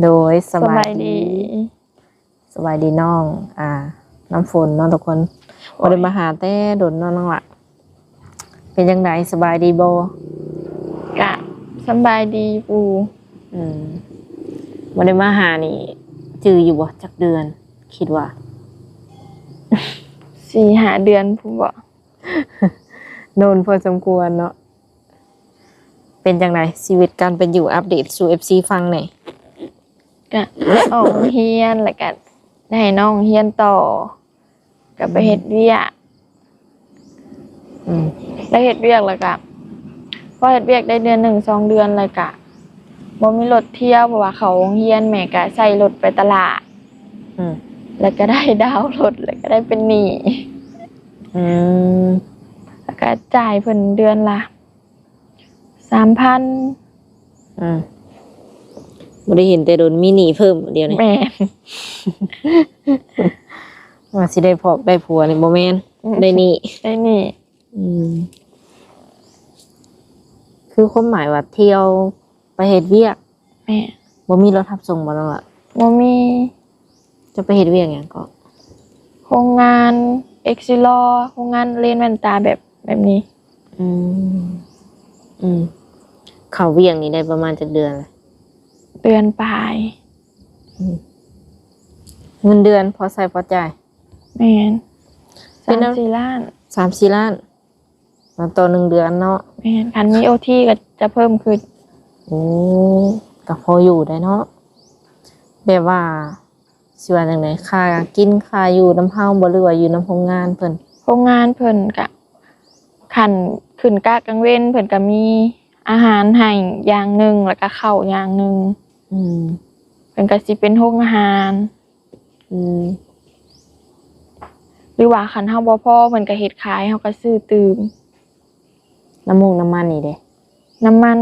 ໂດຍ ສະບາຍດີ ສະບາຍດີ ສະບາຍດີນ້ອງ ອ່າ ນ້ຳຝົນເນາະທຸກຄົນ. ໂດຍ ບໍ່ໄດ້ມາຫາແຕ່ດົນເນາະນ້ອງຫຼ້າ. ເປັນຈັ່ງໃດ ສະບາຍດີບໍ່? ກະສະບາຍດີຢູ່. ອືມ ບໍ່ໄດ້ມາຫານີ້ ຈື່ຢູ່ບໍ່ ຈັກເດືອນ ຄິດວ່າ? ສີ່ຫ້າເດືອນພຸ້ນບໍ? ດົນພໍສົມຄວນເນາະ. ເປັນຈັ່ງໃດ ຊີວິດການເປັນຢູ່ ອັບເດດສູ່ເອັຟຊີຟັງແດ່? ກະອອກໂຮງຮຽນ ແລ້ວກະໄດ້ໃຫ້ນ້ອງຮຽນຕໍ່ ກະໄປເຮັດວຽກ. ອືມ ໄດ້ເຮັດວຽກ ແລ້ວກະພໍເຮັດວຽກໄດ້ເດືອນໜຶ່ງສອງເດືອນ ແລ້ວກະບໍ່ມີລົດທ່ຽວ ເພາະວ່າເຂົ້າໂຮງຮຽນ ແມ່ກະໃຊ້ລົດໄປຕະຫຼາດ. ອືມ ແລ້ວກະໄດ້ດາວລົດ ແລ້ວກະໄດ້ເປັນໜີ້. ອືມ ແລ້ວກະຈ່າຍເພິ່ນເດືອນລະ ສາມພັນ. ອືມ ບໍ່ໄດ້ເຫັນແຕ່ດົນ ມີໜີ້ເພີ່ມດຽວນີ້. ແມ່ນ ວ່າຊິໄດ້ພອກໄດ້ຜົວນີ້ບໍ່ແມ່ນ ອືມ ໄດ້ໜີ້ ໄດ້ໜີ້. ອືມ ຄືຄວາມໝາຍວ່າທ່ຽວໄປເຮັດວຽກ. ແມ່ນ ບໍ່ມີລົດຮັບສົ່ງບໍ່ນ້ອງລະ? ບໍ່ມີ. ເຈົ້າໄປເຮັດວຽກຫຍັງເກາະ? ໂຮງງານເອັກຊີລໍ ໂຮງງານເລນແວ່ນຕາແບບ ແບບນີ້. ອືມ ອືມ ເຂົ້າວຽກນີ້ໄດ້ປະມານຈັກເດືອນລະ? ເດືອນປາຍ. ອືມ ເງິນເດືອນພໍໃຊ້ພໍຈ່າຍ? ແມ່ນ ເປັນນຳ ສາມສີ່ລ້ານ. ສາມສີ່ລ້ານ ແລ້ວຕໍ່ໜຶ່ງເດືອນເນາະ? ແມ່ນ ຄັນມີໂອທີກໍຈະເພີ່ມຂຶ້ນ. ໂອ້ ກໍພໍຢູ່ໄດ້ເນາະ ແບບວ່າ ຊິວ່າຈັ່ງໃດ ຄ່າກິນຄ່າຢູ່ນຳເຮົາບໍ ຫຼືວ່າຢູ່ນຳໂຮງງານເພິ່ນ? ໂຮງງານເພິ່ນກະ ຄັນຂຶ້ນກະກາງເວັນ ເພິ່ນກະມີອາຫານໃຫ້ຢ່າງໜຶ່ງ ແລ້ວກະເຂົ້າຢ່າງໜຶ່ງ. ອືມ ເພິ່ນກະຊິເປັນໂຮງອາຫານ. ອືມ ຫຼືວ່າຄັນເຮົາບໍ່ພໍ ເພິ່ນກະເຮັດຂາຍ ເຮົາກະຊື້ຕື່ມ. ນ້ຳມັນ ນ້ຳມັນນີ້ເດ? ນ້ຳມັນ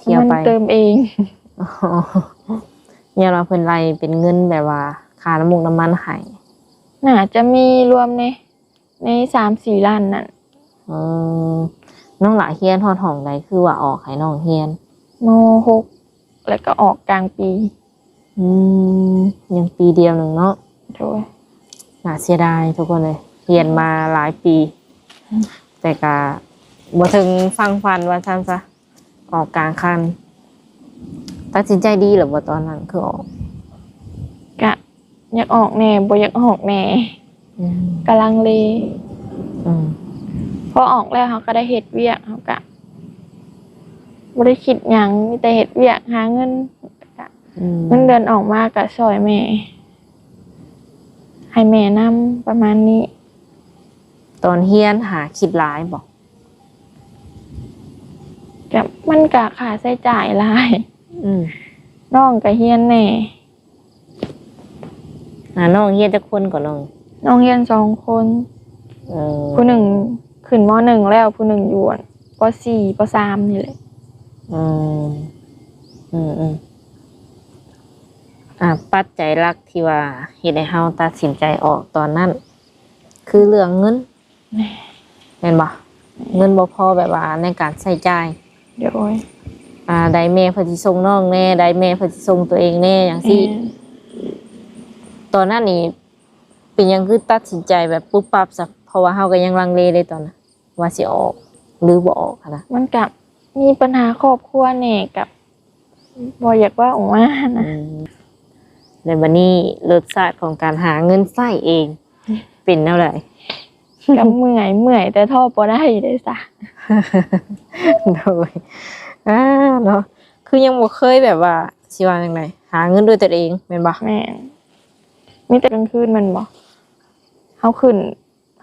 ທ່ຽວໄປ ນ້ຳມັນເຕີມເອງ. ອໍ ຍ້ອນວ່າເພິ່ນໄລ່ເປັນເງິນແບບວ່າຄ່ານ້ຳມັນ ນ້ຳມັນໃຫ້. ໜ້າຈະມີລວມໃນ ໃນສາມສີ່ລ້ານນັ້ນ. ເອີ ນ້ອງຫຼ້າຮຽນຮອດຫ້ອງໃດ ຄືວ່າອອກໃຫ້ນ້ອງຮຽນ? ມໍຫົກ ແລ້ວກໍອອກກາງປີ. ອືມ ຍັງປີດຽວໜຶ່ງເນາະ. ໂດຍ ໜ້າເສຍດາຍທຸກຄົນເອີຍ ຮຽນມາຫຼາຍປີ ອືມ ແຕ່ກະບໍ່ເຖິງຝັ່ງຝັນວ່າຊັ້ນຊະ ອອກກາງຄັນ. ຕັດສິນໃຈດີແລ້ວບໍ່ຕອນນັ້ນຄືອອກ? ກະຢາກອອກແດ່ ບໍ່ຢາກອອກແດ່. ອືມ ກະລັງເລ. ອືມ ພໍອອກແລ້ວເຮົາກໍໄດ້ເຮັດວຽກ ເຮົາກະບໍ່ໄດ້ຄິດຫຍັງ ມີແຕ່ເຮັດວຽກຫາເງິນ. ອືມ ເງິນເດືອນອອກມາກະຊ່ອຍແມ່ ໃຫ້ແມ່ນຳ ປະມານນີ້. ຕອນຮຽນຫາຄິດຫຼາຍບໍ່? ກະ ມັນກະຄ່າໃຊ້ຈ່າຍຫຼາຍ. ອືມ ນ້ອງກະຮຽນແດ່. ອ່າ ນ້ອງຮຽນຈັກຄົນກໍນ້ອງ? ນ້ອງຮຽນສອງຄົນ. ເອີ ຜູ້ໜຶ່ງຂຶ້ນ ມໍໜຶ່ງ ແລ້ວ ຜູ້ໜຶ່ງຢູ່ ປໍສີ່ ປໍສາມນີ້ແຫຼະ. ອືມ ອືມ ອືມ ອ່າ ປັດໄຈຫຼັກທີ່ວ່າເຮັດໃຫ້ເຮົາຕັດສິນໃຈອອກຕອນນັ້ນ ຄືເລື່ອງເງິນ ແມ່ນບໍ່? ເງິນບໍ່ພໍແບບວ່າໃນການໃຊ້ຈ່າຍ. ໂດຍ ອ່າ ໃດແມ່ເພິ່ນຊິສົ່ງນ້ອງແດ່ ໃດແມ່ເພິ່ນຊິສົ່ງຕົວເອງແດ່ ຈັ່ງຊີ້. ແມ່ນ ຕອນນັ້ນນີ້ເປັນຫຍັງຄືຕັດສິນໃຈແບບປຸບປັບຊະ? ເພາະວ່າເຮົາກໍຍັງລັງເລເດ້ຕອນນັ້ນ ວ່າຊິອອກ ຫຼືບໍ່ອອກຫັ້ນນະ. ມັນກະມີບັນຫາຄອບຄົວແດ່ ກະບໍ່ຢາກເວົ້າອອກມານະ. ອືມ ແລ້ວບັດນີ້ລົດຊາດຂອງການຫາເງິນໃຊ້ເອງ ເປັນແນວໃດ? ກໍເມື່ອຍ ເມື່ອຍແຕ່ທໍບໍ່ໄດ້ເດ້ຊະ. ໂດຍ ອ່າ ເນາະ ຄືຍັງບໍ່ເຄີຍແບບວ່າ ຊິວ່າຈັ່ງໃດ ຫາເງິນດ້ວຍຕົນເອງແມ່ນບໍ່? ແມ່ນ ມີແຕ່ກາງຄືນແມ່ນບໍ່? ເຮົາຂຶ້ນ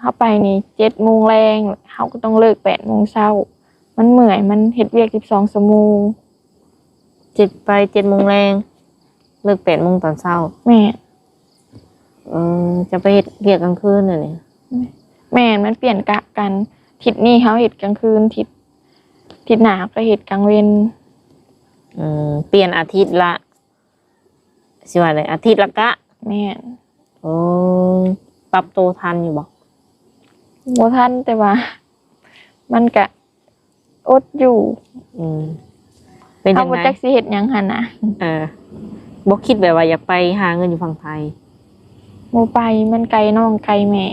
ເຮົາໄປນີ້ເຈັດໂມງແລງ ເຮົາກໍຕ້ອງເລີກແປດໂມງເຊົ້າ. ມັນເມື່ອຍ ມັນເຮັດວຽກສິບສອງຊົ່ວໂມງ. ເຈັດ ໄປເຈັດໂມງແລງ ເລີກແປດໂມງຕອນເຊົ້າ. ແມ່ນ. ເອີ ຈະໄປເຮັດວຽກກາງຄືນອັນນີ້? ແມ່ນ ມັນປ່ຽນກະກັນ ທິດນີ້ເຮົາເຮັດກາງຄືນ ທິດ ທິດໜ້າເຮົາກໍເຮັດກາງເວັນ. ອືມ ປ່ຽນອາທິດລະ ຊິວ່າໃດ ອາທິດລະກະ? ແມ່ນ. ໂອ້ ປັບໂຕທັນຢູ່ບໍ່? ບໍ່ທັນ ແຕ່ວ່າມັນກະອົດຢູ່. ອືມ ເປັ ປັນຈັ່ງໃດ? ເຮົາບໍ່ຈັກຊິເຮັດຫຍັງຫັ້ນນະ. ເອີ ບໍ່ຄິດແບບວ່າຢາກໄປຫາເງິນຢູ່ຝັ່ງໄທ? ບໍ່ໄປ ມັນໄກນ້ອງໄກແມ່.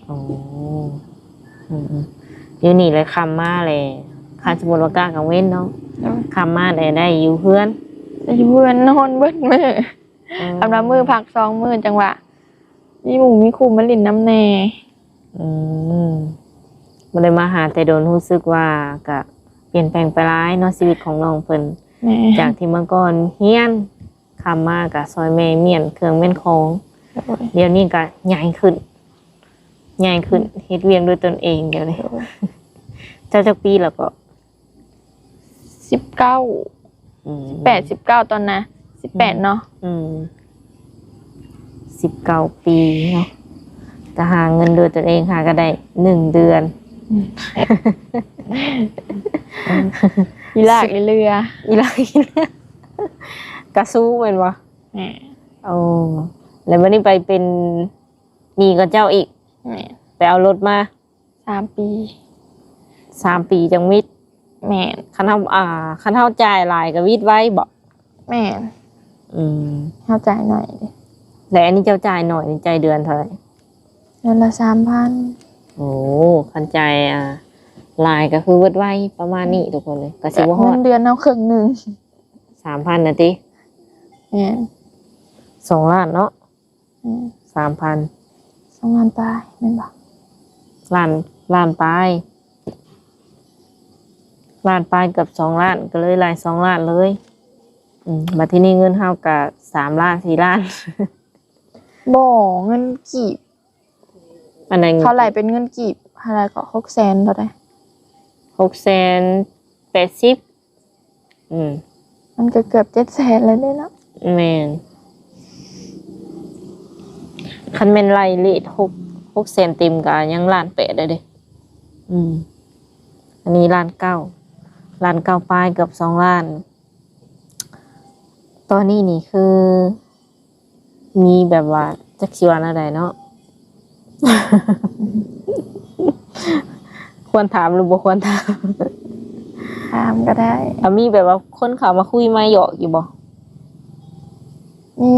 ອໍ ອືມໆ ຢູ່ນີ້ແຫຼະ ຄ່ຳມາແຫຼະ ຄັນສົມມຸດວ່າກະກາງເວັນເນາະ ໂດຍ ຄ່ຳມາແຫຼະ ໄດ້ຢູ່ເຮືອນ ໄດ້ຢູ່ເຮືອນ ນອນເບິດມື້. ອໍ ຄັນວ່າມື້ພັກສອງມື້ ຈັ່ງວ່າມີໝູ່ມີຄູ່ມາຫຼິ້ນນຳແດ່. ອືມ ບໍ່ໄດ້ມາຫາແຕ່ດົນ ຮູ້ສຶກວ່າກະປ່ຽນແປງໄປຫຼາຍເນາະ ຊີວິດຂອງນ້ອງເພິ່ນ. ແມ່ນ ຈາກທີ່ເມື່ອກ່ອນຮຽນ ຄ່ຳມາກະຊ່ອຍແມ່ມ້ຽນເຄື່ອງມ້ຽນຂອງ ໂດຍ ດຽວນີ້ກະໃຫຍ່ຂຶ້ນ ໃຫຍ່ຂຶ້ນ ເຮັດວຽກດ້ວຍຕົນເອງດຽວນີ້. ໂດຍ ເຈົ້າຈັກປີແລ້ວເກາະ? ສິບເກົ້າ ອືມ ສິບແປດ ສິບເກົ້າ ຕອນນະ ສິບແປດ ອືມ ເນາະ. ອືມ ສິບເກົ້າປີເນາະ ກະຫາເງິນດ້ວຍຕົນເອງ ຫາກະໄດ້ໜຶ່ງເດືອນ ອືມ ອີຫຼາກອີເຫຼືອ ອີຫຼາກອີເຫຼືອ ກະສູ້ແມ່ນບໍ່? ແມ່ນ. ໂອ້ ແລ້ວບັດນີ້ໄປເປັນໜີ້ກັບເຈົ້າອີກ? ແມ່ນ. ໄປເອົາລົດມາ? ສາມປີ ສາມປີຈັ່ງມິດ? ແມ່ນ. ຄັນເຮົາ ອ່າ ຄັນເຮົາຈ່າຍຫຼາຍກະວິດໄວບໍ? ແມ່ນ. ອືມ ເຮົາຈ່າຍໜ້ອຍເດ້. ແລະ ອັນນີ້ເຈົ້າຈ່າຍໜ້ອຍນີ້ຈ່າຍເດືອນເທົ່າໃດ? ເດືອນລະສາມພັນ. ໂອ້ ຄັນຈ່າຍ ອ່າ ຫຼາຍກະຄືເບິດໄວປະມານນີ້ ທຸກຄົນເອີຍ ກະຊິບໍ່ຮອດ ເງິນເດືອນເຮົາເຄິ່ງໜຶ່ງ. ສາມພັນນະຕິ? ແມ່ນ. ສອງລ້ານເນາະ? ອືມ ສາມພັນ ສອງລ້ານປາຍແມ່ນບໍ່? ລ້ານ ລ້ານປາຍ ລ້ານປາຍເກືອບສອງລ້ານ ກະເລີຍຫຼາຍສອງລ້ານເລີຍ. ອືມ ບັດທີນີ້ເງິນເຮົາກະສາມລ້ານ ສີ່ລ້ານ. ບໍ່ ເງິນກີບ. ອັນໃດ? ເທົ່າໃດເປັນເງິນກີບ? ເທົ່າໃດເກາະ? ຫົກແສນເທົ່າໃດ? ຫົກແສນແປດສິບ. ອືມ ມັນກະເກືອບເຈັດແສນແລ້ວເດ້ເນາະ. ແມ່ນ. ຄັນແມ່ນໄລ່ເລດຫົກ ຫົກແສນເຕັມກະຍັງລ້ານແປດໄດ້ເດ້. ອືມ ອັນນີ້ລ້ານເກົ້າ ລ້ານເກົ້າປາຍ ເກືອບສອງລ້ານ. ຕອນນີ້ນີ້ຄື ມີແບບວ່າ ຈັກຊິວ່າແນວໃດເນາະ ຄວນຖາມຫຼືບໍ່ຄວນຖາມ? ຖາມກະໄດ້. ອ່າ ມີແບບວ່າຄົນເຂົ້າມາຄຸຍມາຫຍອກຢູ່ບໍ່? ມີ.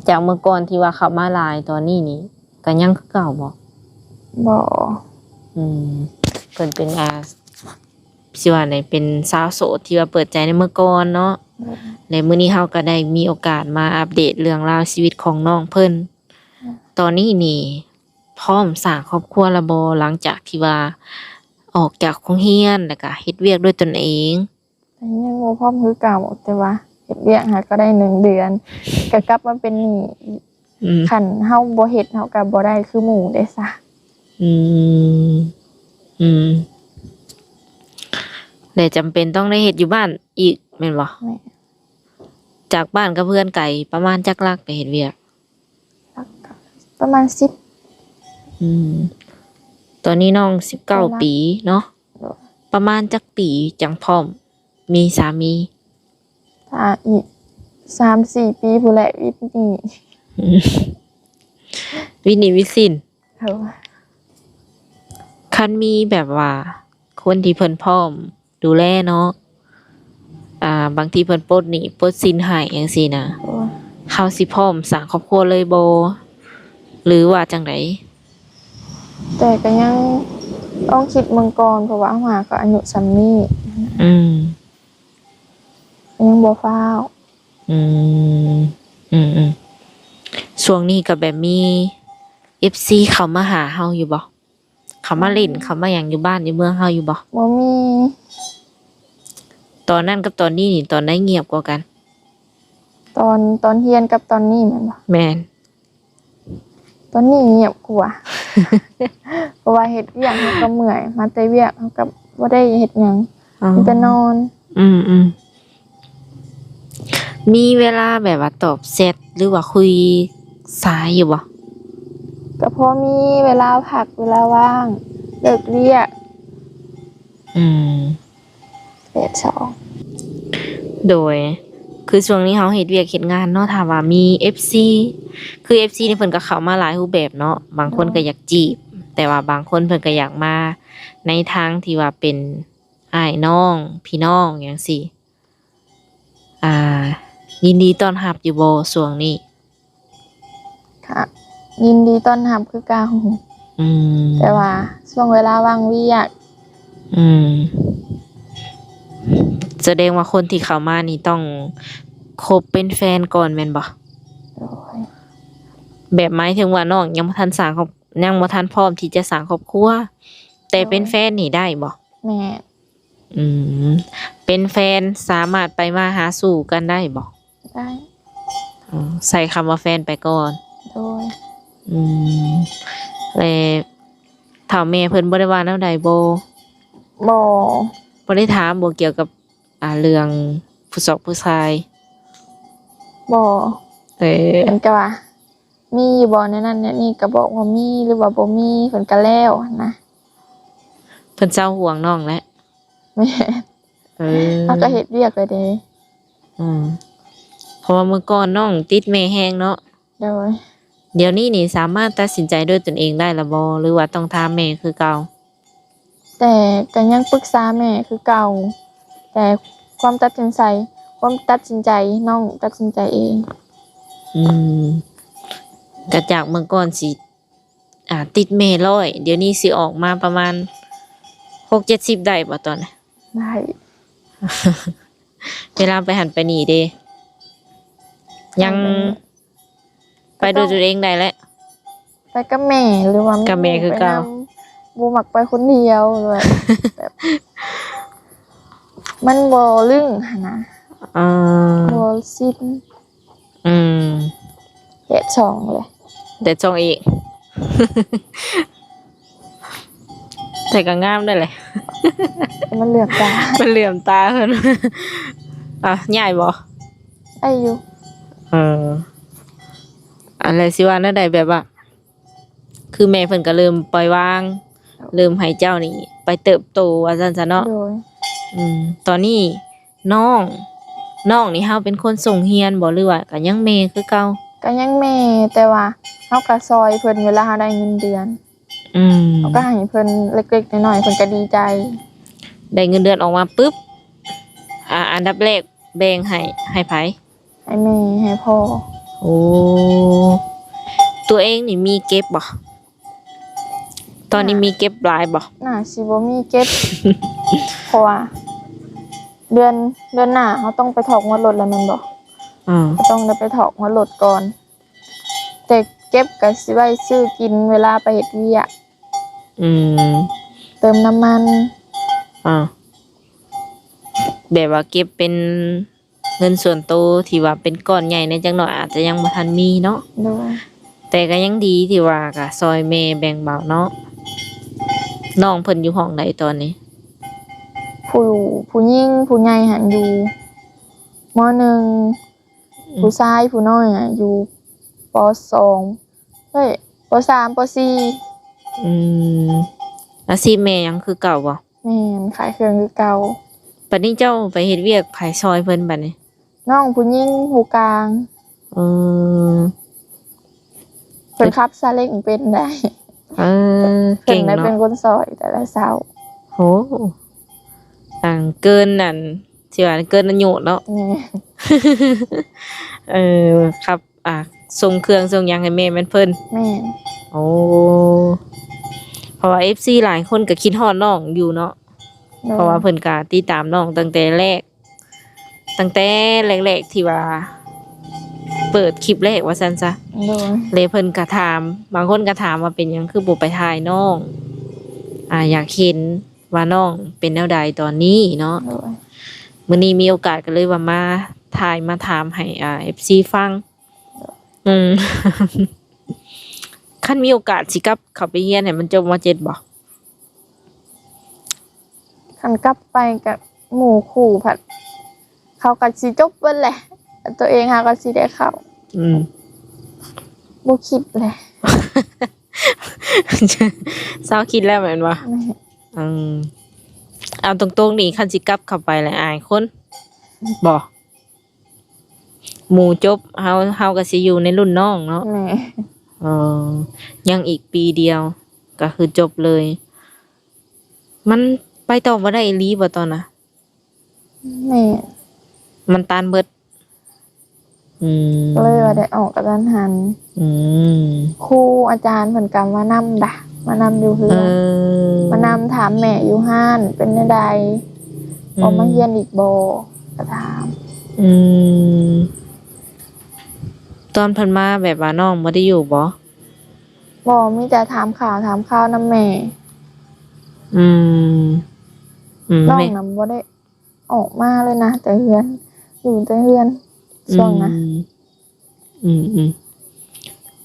ຈາກເມື່ອກ່ອນທີ່ວ່າເຂົ້າມາຫຼາຍ ຕອນນີ້ນີ້ກະຍັງຄືເກົ່າບໍ່? ບໍ່. ອືມ ເພິ່ນເປັນ ອ່າ ຊິວ່າໃດ ເປັນສາວໂສດທີ່ວ່າເປີດໃຈໃນເມື່ອກ່ອນເນາະ. ໂດຍ. ແລະ ມື້ນີ້ເຮົາກະໄດ້ມີໂອກາດມາອັບເດດເລື່ອງລາວຊີວິດຂອງນ້ອງເພິ່ນ. ໂດຍ. ຕອນນີ້ນີ້ພ້ອມສ້າງຄອບຄົວແລ້ວບໍ່? ຫຼັງຈາກທີ່ວ່າອອກຈາກໂຮງຮຽນ ແລ້ວກະເຮັດວຽກດ້ວຍຕົນເອງ. ກະຍັງບໍ່ພ້ອມຄືເກົ່າ ແຕ່ວ່າເຮັດວຽກຫາກະໄດ້ໜຶ່ງເດືອນ ກະກັບມາເປັນໜີ້ອີກ. ອືມ ຄັນເຮົາບໍ່ເຮັດ ເຮົາກະບໍ່ໄດ້ຄືໝູ່ເດ້ຊະ. ອືມ ອືມ ແລະ ຈຳເປັນຕ້ອງໄດ້ເຮັດຢູ່ບ້ານອີກແມ່ນບໍ່? ແມ່ນ. ຈາກບ້ານກັບເຮືອນໄກປະມານຈັກຫຼັກໄປເຮັດວຽກ? ຫຼັກກະປະມານສິບ. ອືມ ຕອນນີ້ນ້ອງສິບເກົ້າປີເນາະ. ໂດຍ. ປະມານຈັກປີຈັ່ງພ້ອມມີສາມີ? ຖ້າອີກສາມສີ່ປີພຸ້ນແຫຼະ ວິດໜີ້ ອືມ ວິດໜີ້ວິດສິນ. ໂດຍ. ຄັນມີແບບວ່າຄົນທີ່ເພິ່ນພ້ອມດູແລເນາະ ອ່າ ບາງທີເພິ່ນປົດໜີ້ປົດສິນໃຫ້ຈັ່ງຊີ້ນະ. ໂດຍ. ເຮົາຊິພ້ອມສ້າງຄອບຄົວເລີຍບໍ່ ຫຼືວ່າຈັ່ງໃດ? ແຕ່ກະຍັງຕ້ອງຄິດເບິ່ງກ່ອນ ເພາະວ່າເຮົາຫາກະອາຍຸສ່ຳນີ້. ອືມ ກະຍັງບໍ່ຟ້າວ. ອືມ ອືມໆ ຊ່ວງນີ້ກະແບບມີເອັບຊີເຂົ້າມາຫາເຮົາຢູ່ບໍ່? ເຂົ້າມາຫຼິ້ນ ອືມ ເຂົ້າມາຫຍັງຢູ່ບ້ານຢູ່ເມືອງເຮົາຢູ່ບໍ່? ບໍ່ມີ. ຕອນນັ້ນກັບຕອນນີ້ນີ້ ຕອນໃດງຽບກວ່າກັນ? ຕອນ ຕອນຮຽນກັບຕອນນີ້ແມ່ນບໍ່? ແມ່ນ. ຕອນນີ້ງຽບກວ່າ ເພາະວ່າເຮັດວຽກເຮົາກະເມື່ອຍ ມາແຕ່ວຽກເຮົາກະບໍ່ໄດ້ເຮັດຫຍັງ ອໍ ມີແຕ່ນອນ. ອືມໆ ມີເວລາແບບວ່າຕອບແຊັດ ຫຼືວ່າຄຸຍສາຍຢູ່ບໍ່? ກະພໍມີເວລາພັກ ເວລາວ່າງ ເລີກວຽກ. ອືມ ແປດສອງ. ໂດຍ ຄືຊ່ວງນີ້ເຮົາເຮັດວຽກເຮັດງານເນາະ ຖ້າວ່າມີເອັບຊີ ຄືເອັບຊີນີ້ເພິ່ນກະເຂົ້າມາຫຼາຍຮູບແບບເນາະ ບາງຄົນກະຢາກຈີບ ແຕ່ວ່າບາງຄົນເພິ່ນກະຢາກມາໃນທາງທີ່ວ່າເປັນ ອ້າຍນ້ອງ ພີ່ນ້ອງຫຍັງຊີ້ ອ່າ ຍິນດີຕ້ອນຮັບຢູ່ບໍ່ຊ່ວງນີ້? ກະຍິນດີຕ້ອນຮັບຄືເກົ່າ. ອືມ ແຕ່ວ່າຊ່ວງເວລາວ່າງວຽກ. ອືມ ສະແດງວ່າຄົນທີ່ເຂົ້າມານີ້ຕ້ອງຄົບເປັນແຟນກ່ອນແມ່ນບໍ່? ໂດຍ. ແບບໝາຍເຖິງວ່ານ້ອງຍັງບໍ່ທັນສ້າງຄອບ ຍັງບໍ່ທັນພ້ອມທີ່ຈະສ້າງຄອບຄົວ ແຕ່ເປັນແຟນນີ້ໄດ້ບໍ່? ແມ່ນ. ອືມ ເປັນແຟນສາມາດໄປມາຫາສູ່ກັນໄດ້ບໍ່? ໄດ້. ອໍ ໃຊ້ຄຳວ່າແຟນໄປກ່ອນ. ໂດຍ. ອືມ ແລະ ຖ້າແມ່ເພິ່ນບໍ່ໄດ້ວ່າແນວໃດບໍ່? ບໍ່. ບໍ່ໄດ້ຖາມບໍ່ ກ່ຽວກັບ ອ່າ ເລື່ອງຜູ້ຊອກຜູ້ຊາຍ? ບໍ່. ເອີ ເພິ່ນກໍວ່າ ມີຢູ່ບໍ່ແນວນັ້ນແນວນີ້ ກໍບອກວ່າມີ ຫຼືວ່າບໍ່ມີ ເພິ່ນກໍແລ້ວຫັ້ນນະ. ເພິ່ນເຊົາຫ່ວງນ້ອງແລ້ວ. ແມ່ນ. ເອີ ເຮົາກໍເຮັດວຽກແລ້ວເດ້. ອືມ ເພາະວ່າເມື່ອກ່ອນນ້ອງຕິດແມ່ແຮງເນາະ. ໂດຍ. ດຽວນີ້ນີ້ສາມາດຕັດສິນໃຈດ້ວຍຕົນເອງໄດ້ລະບໍ່ ຫຼືວ່າຕ້ອງຖາມແມ່ຄືເກົ່າ? ແຕ່ກໍຍັງປຶກສາແມ່ຄືເກົ່າ ແຕ່ຄວາມຕັດສິນໃຈ ຄວາມຕັດສິນໃຈ ນ້ອງຕັດສິນໃຈເອງ. ອືມ ກະຈາກເມື່ອກ່ອນຊິ ອ່າ ຕິດແມ່ຮ້ອຍ ດຽວນີ້ຊິອອກມາປະມານຫົກເຈັດສິບໄດ້ບໍ່ຕອນນີ້? ໄດ້. ເວລາໄປຫັ້ນໄປນີ້ເດ? ຍັງ ໄປໂດຍຕົນເອງໄດ້ແຫຼະ. ໄປກັບແມ່ ຫຼືວ່າ ກັບແມ່ຄືເກົ່າ. ບໍ່ມັກໄປຄົນດຽວ ແບບ ແບບ ມັນບໍ່ລຶ້ງຫັ້ນນະ. ເອີ ບໍ່ຊິນ. ອືມ ແດດສ່ອງເລີຍ ແດດສ່ອງອີກ. ແຕ່ກໍງາມໄດ້ແຫຼະ. ມັນເຫຼືອມຕາ ມັນເຫຼືອມຕາເພິ່ນ. ອ່ະ ຍ້າຍບໍ່? ໄດ້ຢູ່. ເອີ ອັນແລະ ຊິວ່າແນວໃດ ແບບວ່າ ຄືແມ່ເພິ່ນກໍເລີ່ມປ່ອຍວາງ ເລີ່ມໃຫ້ເຈົ້ານີ້ໄປເຕີບໂຕວ່າຊັ້ນຊະເນາະ. ໂດຍ. ອືມ ຕອນນີ້ນ້ອງ ນ້ອງນີ້ເຮົາເປັນຄົນສົ່ງຮຽນບໍ່ ຫຼືວ່າກໍຍັງແມ່ຄືເກົ່າ? ກໍຍັງແມ່ ແຕ່ວ່າເຮົາກໍຊ່ອຍເພິ່ນເວລາເຮົາໄດ້ເງິນເດືອນ. ອືມ ເຮົາກໍໃຫ້ເພິ່ນເລັກໆນ້ອຍໆ ເພິ່ນກໍດີໃຈ. ໄດ້ເງິນເດືອນອອກມາປຶບ ອ່າ ອັນດັບແລກແບ່ງໃຫ້ ໃຫ້ໃຜ? ໃຫ້ແມ່ ໃຫ້ພໍ່. ໂອ້ ຕົວເອງນີ້ມີເກັບບໍ່? ຕອນນີ້ມີເກັບຫຼາຍບໍ່? ໜ້າຊິບໍ່ມີເກັບ ເພາະວ່າເດືອນ ເດືອນໜ້າເຮົາຕ້ອງໄປຖອກງວດລົດແລ້ວແມ່ນບໍ່? ອືມ ກໍຕ້ອງໄດ້ໄປຖອກງວດລົດກ່ອນ ແຕ່ເກັບກໍຊິໄວ້ຊື້ກິນເວລາໄປເຮັດວຽກ. ອືມ ເຕີມນ້ຳມັນ. ອາ ແບບວ່າເກັບເປັນ ເງິນສ່ວນໂຕທີ່ວ່າເປັນກ້ອນໃຫຍ່ແດ່ຈັກໜ້ອຍ ອາດຈະຍັງບໍ່ທັນມີເນາະ. ໂດຍ. ແຕ່ກໍຍັງດີທີ່ວ່າກໍຊ່ອຍແມ່ແບ່ງເບົາເນາະ. ນ້ອງເພິ່ນຢູ່ຫ້ອງໃດຕອນນີ້? ຜູ້ ຜູ້ຍິງຜູ້ໃຫຍ່ຫັ້ນຢູ່ ມໍໜຶ່ງ ອືມ ຜູ້ຊາຍຜູ້ນ້ອຍອະຢູ່ ປໍສອງ ເອີຍ ປໍສາມ ປໍສີ່. ອືມ ອາຊີບແມ່ຍັງຄືເກົ່າບໍ່? ແມ່ນ ຂາຍເຄື່ອງຄືເກົ່າ. ບັດນີ້ເຈົ້າໄປເຮັດວຽກໃຜຊ່ອຍເພິ່ນບັດນີ້? ນ້ອງຜູ້ຍິງຜູ້ກາງ. ເອີ ເພິ່ນຂັບຊາເລັງເປັນໄດ໋. ເອີ ເກັ່ງເນາະ ເປັນຄົນຊ່ອຍແຕ່ລະເຊົ້າ. ໂຫ ຕ່າງເກີນນັ້ນ ຊິວ່າເກີນອາຍຸເນາະ. ແມ່ນ. ເອີ ຂັບ ອ່າ ສົ່ງເຄື່ອງສົ່ງຫຍັງໃຫ້ແມ່ແມ່ນເພິ່ນ? ແມ່ນ. ໂອ້ ເພາະວ່າເອັຟຊີຫຼາຍຄົນກໍຄິດຮອດນ້ອງຢູ່ເນາະ. ໂດຍ. ເພາະວ່າເພິ່ນກໍຕິດຕາມນ້ອງຕັ້ງແຕ່ແລກ ຕັ້ງແຕ່ແລກໆທີ່ວ່າເປີດຄລິບແລກວ່າຊັ້ນຊະ. ໂດຍ. ແລະເພິ່ນກໍຖາມ ບາງຄົນກໍຖາມວ່າເປັນຫຍັງຄືບໍ່ໄປຖ່າຍນ້ອງ ອ່າ ຢາກເຫັນວ່ານ້ອງເປັນແນວໃດຕອນນີ້ເນາະ. ໂດຍ. ມື້ນີ້ມີໂອກາດກໍເລີຍວ່າມາຖ່າຍ ມາຖາມໃຫ້ ອ່າ ເອັຟຊີຟັງ. ອືມ ຄັນມີໂອກາດຊິກັບເຂົ້າໄປຮຽນໃຫ້ມັນຈົບ ມໍເຈັດ ບໍ່? ຄັນກັບໄປກໍໝູ່ຄູ່ພັດ ເຂົາກໍຊິຈົບເບິດແຫຼະ ຕົວເອງຫາກໍຊິໄດ້ເຂົ້າ. ອືມ ບໍ່ຄິດແຫຼະ. ເຊົາຄິດແລ້ວແມ່ນບໍ່? ແມ່ນ. ອືມ ເອົາຕົງໆນີ້ ຄັນຊິກັບເຂົ້າໄປແລ້ວອາຍຄົນບໍ່? ໝູ່ຈົບ ເຮົາ ເຮົາກໍຊິຢູ່ໃນລຸ້ນນ້ອງເນາະ. ແມ່ນ. ເອີ ຍັງອີກປີດຽວກໍຄືຈົບເລີຍ. ມັນ ໄປຕໍ່ບໍ່ໄດ້ອີ່ຫຼີບໍ່ຕອນນະ? ແມ່ນ ມັນຕັນເບິດ. ອືມ ກໍເລີຍວ່າໄດ້ອອກກະທັນຫັນ. ອືມ ຄູອາຈານເພິ່ນກໍມານຳດະ ມານຳຢູ່ເຮືອນ. ເອີ ມານຳ ຖາມແມ່ຢູ່ຮ້ານເປັນແນວໃດ ອືມ ອອກມາຮຽນອີກບໍ່ ກໍຖາມ. ອືມ ຕອນເພິ່ນມາແບບວ່ານ້ອງບໍ່ໄດ້ຢູ່ບໍ່? ບໍ່ ມີແຕ່ຖາມຂ່າວ ຖາມຂ່າວນຳແມ່. ອືມ ອືມ ນ້ອງນະບໍ່ໄດ້ອອກມາເລີຍນະ ແຕ່ເຮືອນ ຢູ່ແຕ່ເຮືອນ ອືມ ຊ່ວງນະ. ອືມ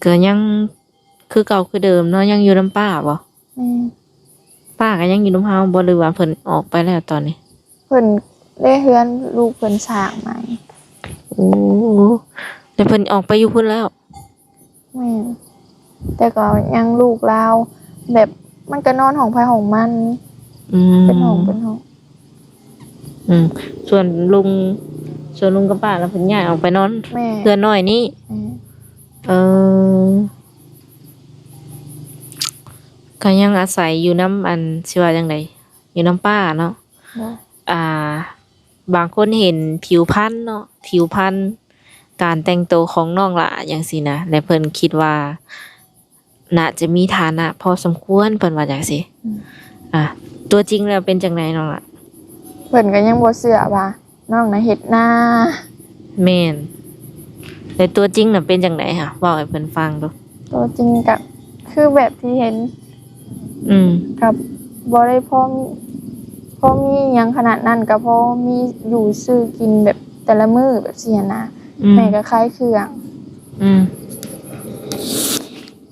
ໆ ກໍຍັງຄືເກົ່າຄືເດີມເນາະ ຍັງຢູ່ນຳປ້າບໍ່? ແມ່ນ. ປ້າກໍຍັງຢູ່ນຳເຮົາບໍ່ ຫຼືວ່າເພິ່ນອອກໄປແລ້ວຕອນນີ້? ເພິ່ນເດ້ ເຮືອນລູກເພິ່ນສ້າງໃໝ່. ໂອ້ ແລ້ວເພິ່ນອອກໄປຢູ່ພຸ້ນແລ້ວ? ແມ່ນ ແຕ່ກໍຍັງລູກລາວ ແບບມັນກໍນອນຫ້ອງໃຜຫ້ອງມັນ. ອືມ ເປັນຫ້ອງເປັນຫ້ອງ. ອືມ ສ່ວນລຸງ ສ່ວນລຸງກັບປ້າລະເພິ່ນຍ້າຍອອກໄປນອນ ແມ່ນ ເຮືອນນ້ອຍນີ້. ແມ່ນ. ເອີ ກໍຍັງອາໄສຢູ່ນຳ ອັນ ຊິວ່າຈັ່ງໃດ ຢູ່ນຳປ້າເນາະ. ໂດຍ. ອ່າ ບາງຄົນເຫັນຜິວພັນເນາະ ຜິວພັນ ການແຕ່ງໂຕຂອງນ້ອງຫຼ້າຈັ່ງຊີ້ນະ ແລະເພິ່ນຄິດວ່າໜ້າຈະມີຖານະພໍສົມຄວນ ເພິ່ນວ່າຈັ່ງຊີ້. ອືມ ອ່າ ຕົວຈິງແລ້ວເປັນຈັ່ງໃດນ້ອງຫຼ້າ? ເພິ່ນກໍຍັງບໍ່ເຊື່ອວ່ານ້ອງນະເຮັດນາ. ແມ່ນ. ແລະຕົວຈິງນະເປັນຈັ່ງໃດຫະ? ເວົ້າໃຫ້ເພິ່ນຟັງດູ. ຕົວຈິງກະຄືແບບທີ່ເຫັນ. ອືມ ກະບໍ່ໄດ້ພໍ ພໍມີຫຍັງຂະໜາດນັ້ນ ກະພໍມີຢູ່ຊື້ກິນແບບແຕ່ລະມື້ແບບຊີ້ຫັ້ນນະ. ອືມ ແມ່ກະຂາຍເຄື່ອງ. ອືມ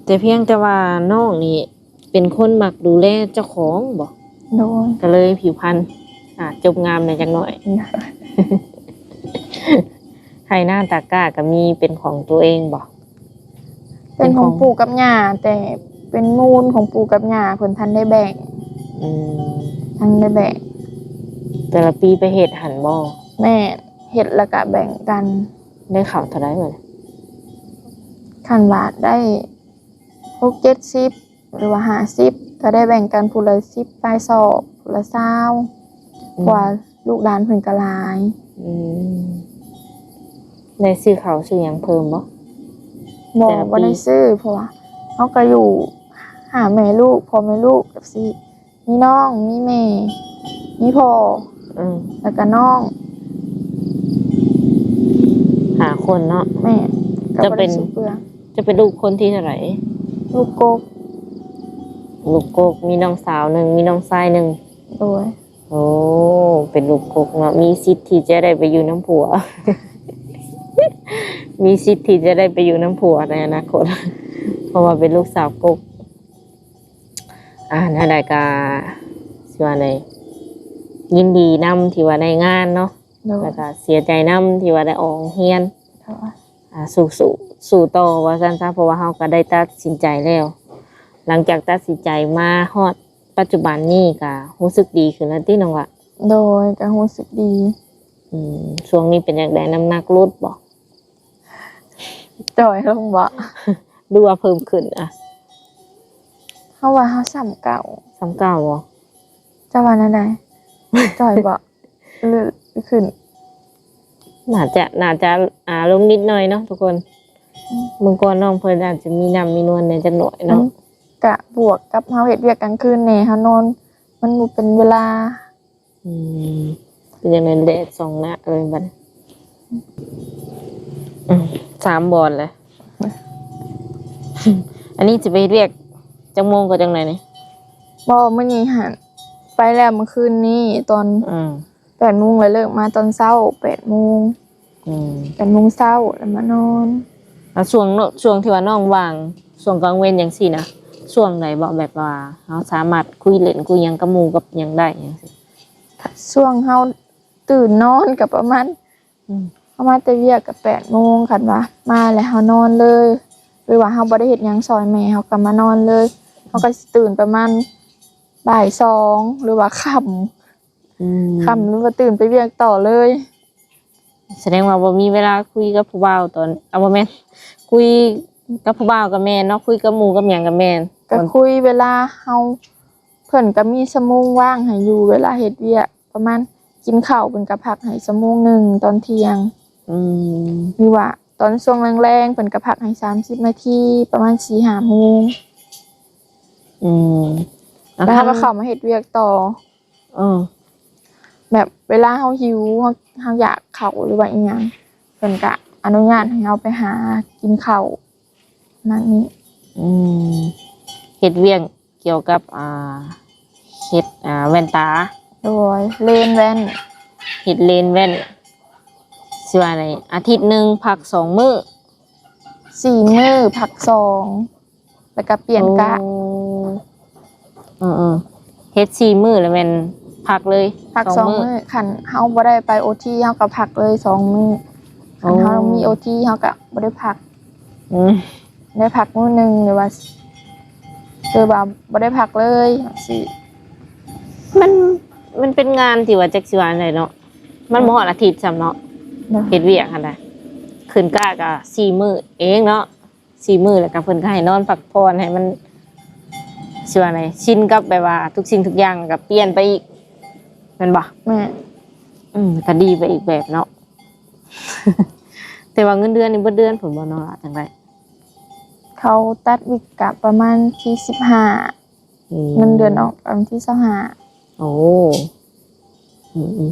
ແຕ່ພຽງແຕ່ວ່ານ້ອງນີ້ເປັນຄົນມັກດູແລເຈົ້າຂອງບໍ? ໂດຍ. ກະເລີຍຜິວພັນ ອາດຈົບງາມແດ່ຈັກໜ້ອຍ. ໂດຍ. ໄຮ່ນາຕາກ້າກະມີເປັນຂອງຕົວເອງບໍ? ເປັນຂອງ ເປັນຂອງ ປູ່ກັບຍ່າ ແຕ່ເປັນມູນຂອງປູ່ກັບຍ່າ ເພິ່ນທັນໄດ້ແບ່ງ. ອືມ ທັນໄດ້ແບ່ງ. ແຕ່ລະປີໄປເຮັດຫັ້ນບໍ? ແມ່ນ ເຮັດແລ້ວກະແບ່ງກັນ. ໄດ້ເຂົ້າເທົ່າໃດບັດນີ້? ຄັນວ່າໄດ້ຫົກເຈັດສິບ ຫຼືວ່າຫ້າສິບ ກໍໄດ້ແບ່ງກັນຜູ້ລະສິບປາຍສອບ ຜູ້ລະຊາວ. ອືມ ເພາະວ່າລູກຫຼານເພິ່ນກໍຫຼາຍ. ອືມ ໄດ້ຊື້ເຂົ້າຊື້ຫຍັງເພີ່ມບໍ່? ບໍ່ ແຕ່ລະປີ ບໍ່ໄດ້ຊື້ ເພາະວ່າເຮົາກໍຢູ່ຫ້າແມ່ລູກ ພໍ່ແມ່ລູກ ແບບຊີ້ ມີນ້ອງ ມີແມ່ ມີພໍ່. ອືມ ແລ້ວກໍນ້ອງ ຫ້າຄົນເນາະ. ແມ່ນ. ກໍບໍ່ໄດ້ ຈະເປັນ ຊື້ເຄື່ອງ. ຈະເປັນລູກຄົນທີເທົ່າໃດ? ລູກກົກ. ລູກກົກ ມີນ້ອງສາວໜຶ່ງ ມີນ້ອງຊາຍໜຶ່ງ. ໂດຍ. ໂອ້ ເປັນລູກກົກເນາະ ມີສິດທີ່ຈະໄດ້ໄປຢູ່ນຳຜົວ ມີສິດທີ່ຈະໄດ້ໄປຢູ່ນຳຜົວໃນອະນາຄົດ ເພາະວ່າເປັນລູກສາວກົກ. ອ່າ ແນວໃດກະ ຊິວ່າໃດ ຍິນດີນຳທີ່ວ່າໄດ້ງານເນາະ. ໂດຍ. ແລ້ວກະເສຍໃຈນຳທີ່ວ່າໄດ້ອອກໂຮງຮຽນ. ໂດຍ. ອ່າ ສູ້ໆ ສູ້ຕໍ່ວ່າຊັ້ນຊະ ເພາະວ່າເຮົາກໍໄດ້ຕັດສິນໃຈແລ້ວ. ຫຼັງຈາກຕັດສິນໃຈມາຮອດປັດຈຸບັນນີ້ກໍຮູ້ສຶກດີຂຶ້ນແລ້ວຕິນ້ອງລະ? ໂດຍ ກໍຮູ້ສຶກດີ. ອືມ ຊ່ວງນີ້ເປັນຈັ່ງໃດ ນ້ຳໜັກຫຼຸດບໍ່? ຈ່ອຍລົງບໍ່? ຫຼືວ່າເພີ່ມຂຶ້ນ? ອະ ເຮົາວ່າເຮົາສ່ຳເກົ່າ. ສ່ຳເກົ່າບໍ່? ເຈົ້າວ່າແນວໃດ? ຈ່ອຍບໍ່? ຫຼືຂຶ້ນ? ໜ້າຈະ ໜ້າຈະ ອ່າ ລົງນິດໜ້ອຍເນາະທຸກຄົນ. ອືມ ເມື່ອກ່ອນນ້ອງເພິ່ນອາດຈະມີນ້ຳມີນວນແດ່ຈັກໜ້ອຍເນາະ. ມັນກະບວກກັບເຮົາເຮັດວຽກກາງຄືນແດ່ ເຮົານອນມັນບໍ່ເປັນເວລາ. ອືມ ເປັນຈັ່ງໃດ ແດດສ່ອງໜ້າເລີຍບັດນີ້. ອືມ ສາມບ່ອນແຫຼະ. ອັນນີ້ຊິໄປເຮັດວຽກຈັກໂມງກໍຈັ່ງໃດນີ້? ບໍ່ ມື້ນີ້ຫັ້ນ ໄປແລ້ວມື້ຄືນນີ້ຕອນ ອືມ ແປດໂມງ ແລ້ວເລີກມາຕອນເຊົ້າແປດໂມງ. ອືມ ແປດໂມງເຊົ້າ ແລ້ວມານອນ. ແລ້ວຊ່ວງ ຊ່ວງທີ່ວ່ານ້ອງວ່າງ ຊ່ວງກາງເວັນຈັ່ງຊີ້ນະ ຊ່ວງໃດເບາະ ແບບວ່າເຮົາສາມາດຄຸຍຫຼິ້ນຄຸຍຫຍັງກັບໝູ່ກັບຫຍັງໄດ້ຫຍັງຊີ້? ຊ່ວງເຮົາຕື່ນນອນກໍປະມານ ອືມ ເຮົາມາແຕ່ວຽກກໍແປດໂມງ ຄັນວ່າມາແລ້ວເຮົານອນເລີຍ ຫຼືວ່າເຮົາບໍ່ໄດ້ເຮັດຫຍັງຊ່ອຍແມ່ ເຮົາກໍມານອນເລີຍ. ເຮົາກໍຊິຕື່ນປະມານບ່າຍສອງ ຫຼືວ່າຄ່ຳ. ອືມ ຄ່ຳ ຫຼືວ່າຕື່ນໄປວຽກຕໍ່ເລີຍ. ສະແດງວ່າບໍ່ມີເວລາຄຸຍກັບຜູ້ບ່າວຕອນ ເອົາ ບໍ່ແມ່ນ ຄຸຍກັບຜູ້ບ່າວກໍແມ່ນເນາະ ຄຸຍກັບໝູ່ກັບຫຍັງກໍແມ່ນ. ກໍຄຸຍເວລາເຮົາ ເພິ່ນກໍມີຊົ່ວໂມງວ່າງໃຫ້ຢູ່ ເວລາເຮັດວຽກ ປະມານກິນເຂົ້າ ເພິ່ນກໍພັກໃຫ້ຊົ່ວໂມງໜຶ່ງຕອນທ່ຽງ ອືມ ຫຼືວ່າຕອນຊ່ວງແລງໆ ເພິ່ນກໍພັກໃຫ້ສາມສິບນາທີ ປະມານສີ່ຫ້າໂມງ ອືມ ແລ້ວເຮົາກໍເຂົ້າມາເຮັດວຽກຕໍ່ ເອີ ແບບເວລາເຮົາຫິວ ເຮົາ ເຮົາຢາກເຂົ້າ ຫຼືວ່າອີ່ຫຍັງ ເພິ່ນກະອະນຸຍາດໃຫ້ເຮົາໄປຫາກິນເຂົ້ານັ້ນນີ້ ອືມ ເຮັດວຽກກ່ຽວກັບ ອ່າ ເຮັດ ອ່າ ແວ່ນຕາ ໂດຍ ເລນແວ່ນ ເຮັດເລນແວ່ນ ຊິວ່າໃນອາທິດໜຶ່ງພັກສອງມື້ ສີ່ມື້ພັກສອງ ແລ້ວກໍປ່ຽນກະ ໂອ້ ເອີໆ ເຮັດສີ່ມື້ແລ້ວແມ່ນພັກເລີຍ ພັກສອງມື້ ສອງມື້ ຄັນເຮົາບໍ່ໄດ້ໄປໂອທີ ເຮົາກໍພັກເລີຍສອງມື້ ໂອ້ ຄັນເຮົາມີໂອທີ ເຮົາກໍບໍ່ໄດ້ພັກ ອືມ ໄດ້ພັກມື້ໜຶ່ງ ຫຼືວ່າ ຄືວ່າບໍ່ໄດ້ພັກເລີຍຈັ່ງຊີ້ ມັນ ມັນເປັນງານທີ່ວ່າ ຈັກຊິວ່າແນວໃດເນາະ ມັນບໍ່ຮອດອາທິດຊ້ຳເນາະ ໂດຍ ເຮັດວຽກຫັ້ນນະ ຂຶ້ນກະກໍສີ່ມື້ເອງເນາະ ສີ່ມື້ ແລ້ວກໍເພິ່ນກໍໃຫ້ນອນພັກຜ່ອນ ໃຫ້ມັນ ຊິວ່າໃດ ຊິນກັບແບບວ່າທຸກສິ່ງທຸກຢ່າງ ແລ້ວກໍປ່ຽນໄປອີກ ແມ່ນບໍ່? ແມ່ນ ອືມ ກໍດີໄປອີກແບບເນາະ ແຕ່ວ່າເງິນເດືອນນີ້ເບິດເດືອນພຸ້ນບໍ່ນ້ອງຫຼ້າ ຈັ່ງໃດ? ເຂົາຕັດວິກກະປະມານທີສິບຫ້າ ອືມ ເງິນເດືອນອອກວັນທີຊາວຫ້າ ໂອ້ ອືມ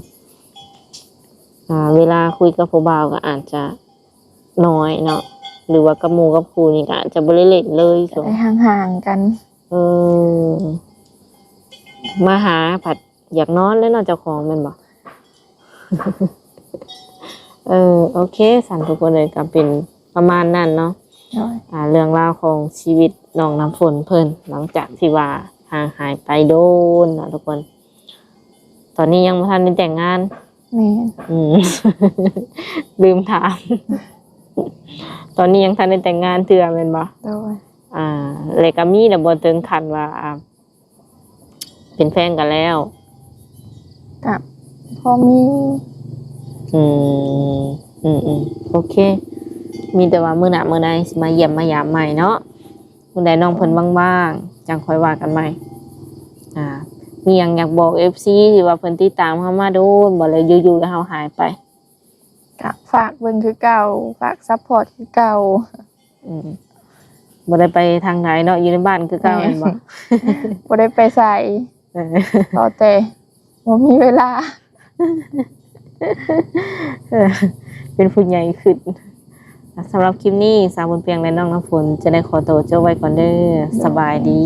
ໆ ອ່າ ເວລາຄຸຍກັບຜູ້ບ່າວກໍອາດຈະນ້ອຍເນາະ ຫຼືວ່າກັບໝູ່ກັບຄູ່ນີ້ກໍອາດຈະບໍ່ໄດ້ຫຼິ້ນເລີຍ ໄດ້ຫ່າງໆກັນ ເອີ ມາຫາພັດຢາກນອນແລ້ວເນາະເຈົ້າຂອງ ແມ່ນບໍ່? ເອີ ໂອເຄ ຊັ້ນທຸກຄົນເອີຍ ກໍເປັນປະມານນັ້ນເນາະ ໂດຍ ອ່າ ເລື່ອງລາວຂອງຊີວິດນ້ອງນ້ຳຝົນເພິ່ນ ຫຼັງຈາກທີ່ວ່າຫ່າງຫາຍໄປດົນເນາະທຸກຄົນ ຕອນນີ້ຍັງບໍ່ທັນໄດ້ແຕ່ງງານ ແມ່ນ ອືມ ລືມຖາມ ຕອນນີ້ຍັງທັນໄດ້ແຕ່ງງານເທື່ອແມ່ນບໍ່? ໂດຍ ອ່າ ແລ້ວກໍມີແລ້ວບໍ່ ເຖິງຂັ້ນວ່າ ອ່າ ເປັນແຟນກັນແລ້ວ? ກະພໍມີ ອືມ ອືມໆ ໂອເຄ ມີແຕ່ວ່າມື້ໜ້າມື້ໃນຊິມາຢ້ຽມມາຢາມໃໝ່ເນາະ ມື້ໃດນ້ອງເພິ່ນວ່າງໆ ຈັ່ງຄ່ອຍວ່າກັນໃໝ່ ອ່າ ມີຫຍັງຢາກບອກເອັຟຊີ ທີ່ວ່າເພິ່ນຕິດຕາມເຮົາມາໂດນບໍ່ ແລ້ວຢູ່ໆແລ້ວເຮົາຫາຍໄປ? ກະຝາກເບິ່ງຄືເກົ່າ ຝາກຊັບພອດຄືເກົ່າ ອືມ ບໍ່ໄດ້ໄປທາງໃດເນາະ ຢູ່ໃນບ້ານຄືເກົ່າ ແມ່ນ ແມ່ນບໍ່? ບໍ່ໄດ້ໄປໃສ ເອີ ພໍແຕ່ບໍ່ມີເວລາ ເອີ ເປັນຜູ້ໃຫຍ່ຂຶ້ນ. ສຳລັບຄລິບນີ້ ສາວບຸນປຽງ ແລະ ນ້ອງນ້ຳຝົນ ຈະໄດ້ຂໍໂຕຈົບໄວ້ກ່ອນເດີ. ສະບາຍດີ.